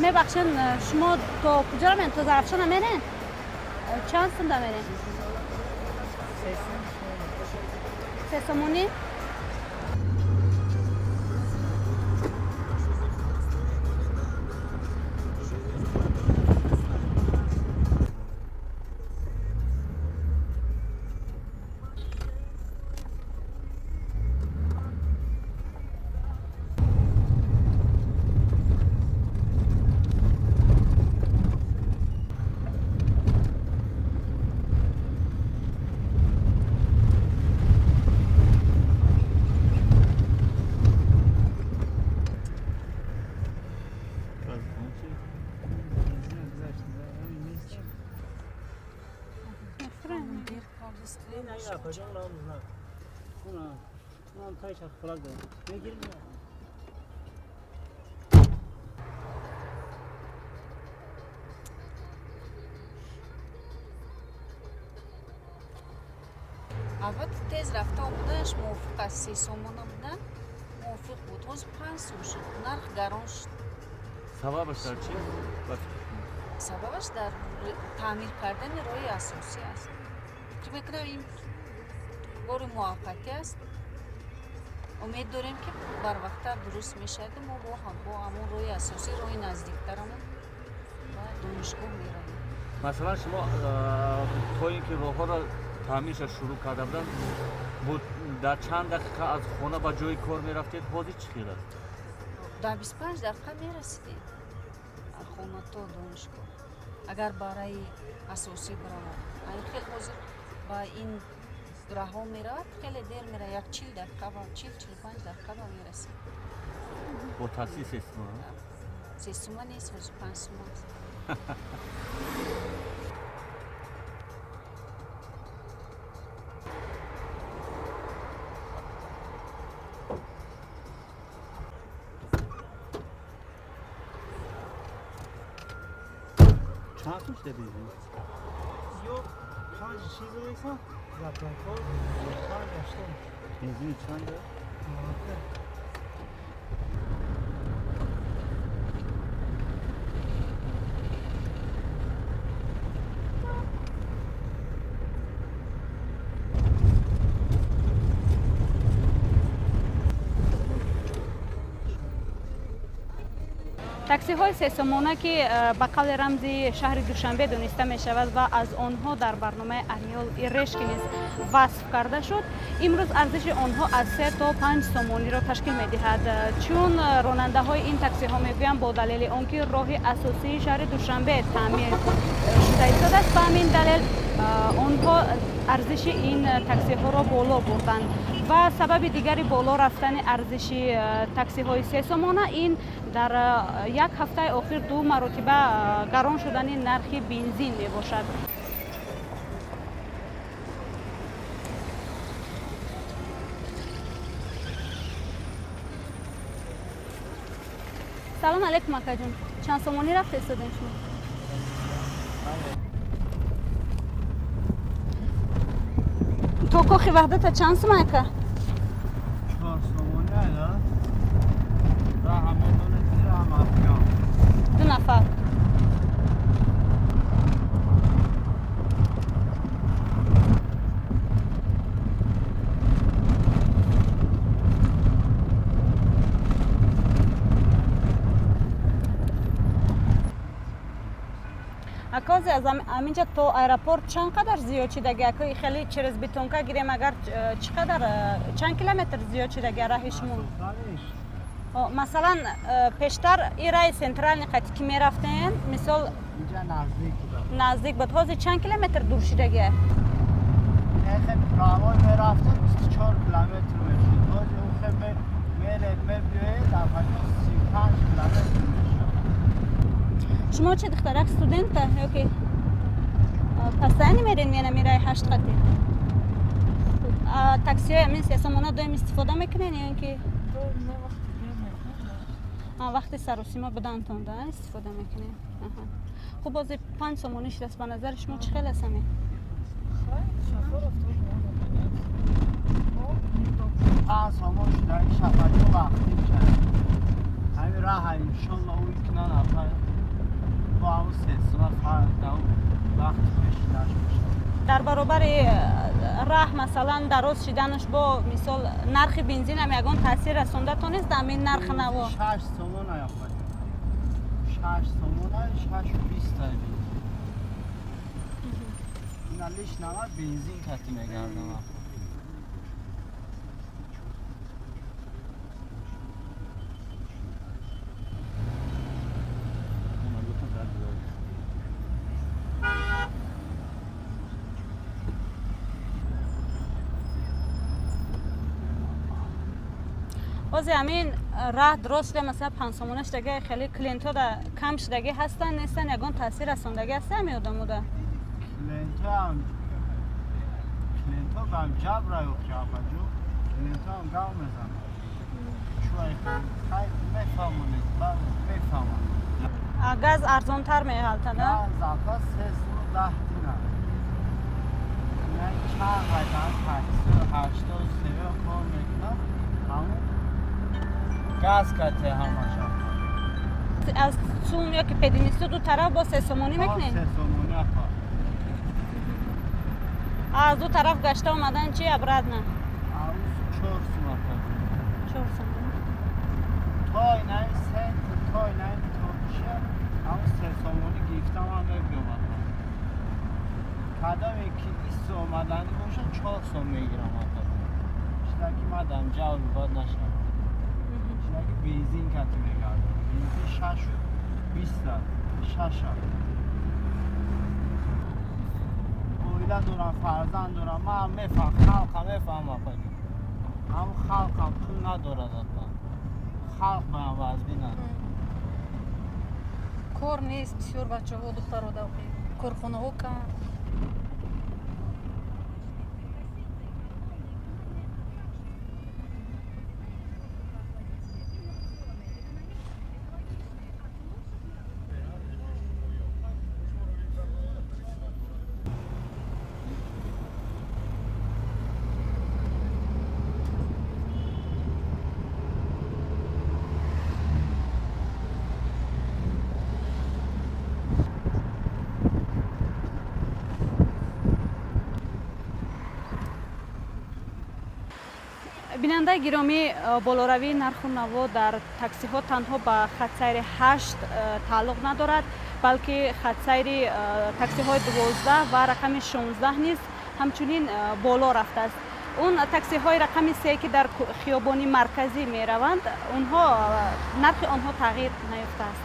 Мебахшен, шумо то куҷоро мерен? То Зарафшона мерен? Чанд сумда мерен? 3 сомонӣ. Албатта, тез рафта омаданаш мувофиқ аст. 3 сомона будан мувофиқ буд, ҳозир 5 сум шуд, нарх гарон шуд. Сабабаш дар чи ба фикри шумо? Сабабаш дар таъмир кардани роҳи асосӣ аст. Фикр мекунам, ин бори муваққатӣ аст. Умед дорем, ки барвақттар дуруст мешаваду мо бо ҳамон роҳи асосӣ, роҳи наздиктарамон ба донишгоҳ меравем. Масалан, шумо то ин ки роҳҳоро таъмирша шурӯъ карда буданд, буд, дар чанд дақиқа аз хона ба ҷои кор мерафтед? Ҳозир чӣ хел аст? Дар 25 дақиқа мерасидем аз хона то донишгоҳ, агар ба раи асосӣ биравад. Ин хел ҳозир ба ин раҳо меравад, хеле дер меравад, як 40 дақиқа ба 40-45 дақиқа ба мерасем. Бо такси 3 сума? 3 сума нест, ҳозир 5 сума аст. Чанд сум шуда бензин? Ё панҷ чиз мекунам, заправка 5,80. Бензини чанда? Таксиҳои сесомона, ки ба қавли рамзи шаҳри Душанбе дониста мешавад ва аз онҳо дар барномаи Ореол и решки низ васф карда шуд, имрӯз арзиши онҳо аз 3 то 5 сомониро ташкил медиҳад. Чун ронандаҳои ин таксиҳо мегӯянд, бо далели он ки роҳи асосии шаҳри Душанбе таъмир шуда истодааст, ба ҳамин далел онҳо арзиши ин таксиҳоро боло бурданд. Ва сабаби дигари боло рафтани арзиши таксиҳои сесомона ин дар як ҳафтаи охир ду маротиба гарон шудани нархи бензин мебошад. Салом алейкум, акаҷон. Чанд сомонӣ рафта истодем шумо? То Кохи Ваҳдата чанд сум, ака? 4 сомонӣ ая. Раҳам раҳам афган. Ду нафар. Ака, аз аминҷа то аэропорт чанд қадар зиёд шидаги? Ака, хеле через бетонка гирем агар, чӣ қадар, чанд километр зиёд шидаги раҳи шумо? Масалан, пештар и раи центральный қати ки мерафтем, мисол, инҷа наздик буд. Наздик буд. Ҳозир чанд километр дур шидаги? Эхе равон мерафтем, 24 километр мешуд. Ҳозир ухе меред, мебиёед, афаҷо 35 километр мешавад. Шумо чи, духтарак, студента ё ки постоянно мерен мена раи ҳашт қати? Таксиҳои амин сесомона доим истифода мекунен ё ин ки вақти саросима будантон да истифода мекунем? Хуб, бози 5 сомонӣ шудааст. Ба назари шумо чӣ хел аст ҳамин? 5 сомон шуда, ин шафаҷо вақтӣ мешавад. Ҳамин раҳа иншолло ӯ кунан, афа. Бо ҳамун 3 сима фарқ дар вақти пешинаш бошад. Дар баробари раҳ, масалан, дароз шиданаш, бо мисол нархи бензинам ягон таъсир расонда тонист дар ҳамин нархи наво? 6 сомон аяпа, 6 сомона, 6-у 20 тай бензин. Ина лиш нава бензин кати мегардам апа. Ҳозир ҳамин раҳ дуроз шуда, масалан, 5 сомона шудаги, хеле клиентҳо да кам шудагӣ ҳастанд, нестанд? Ягон таъсир расондагӣ ҳаста ҳамин одамода? Клиентҳоам, клиентҳо бам ҷабра ёхи апаҷо, клиентҳоам гав мезанад. Чӯай хай мефаҳмонед, мефаҳманд. Газ арзонтар меғалтада? Газ апа 3 сому 10 тина. Яъни чанд қайдан такси 83 кор мекунам, ҳамун газ кате ҳамаша. Аз ЦУМ ёки пединститут ду тараф бо 3 сомонӣ мекунед? 3 сомонӣ апа. Аз ду тараф гашта омадан чи, обратно? Авус 4 сум апа. 4 сомонӣ. То инаи центр, то инаи торчия ҳамун 3 сомонӣ гирифтам, ҳам мебиём апа. Кадоме ки исту омаданӣ бошад, 4 сом мегирам апа. Чизаки мадам ҷавр бад нашавад. Чизаки бензин кати мегардам. Бензин 6-у 20-а, шаша. Оила дорам, фарзанд дорам, ман мефаҳм, халқа мефаҳм апаҷон. Ҳамун халқам пул надорад апа. Халқ баям вазбин аст. Кор нест, бисёр бачаҳо, духтаро корхонаҳо кам. Бинандаи гиромӣ, болоравии нарху наво дар таксиҳо танҳо ба хатсайри 8 тааллуқ надорад, балки хатсайри таксиҳои 12 ва рақами 16 низ ҳамчунин боло рафтааст. Он таксиҳои рақами се, ки дар хиёбони марказӣ мераванд, онҳо нархи онҳо тағйир наёфтааст.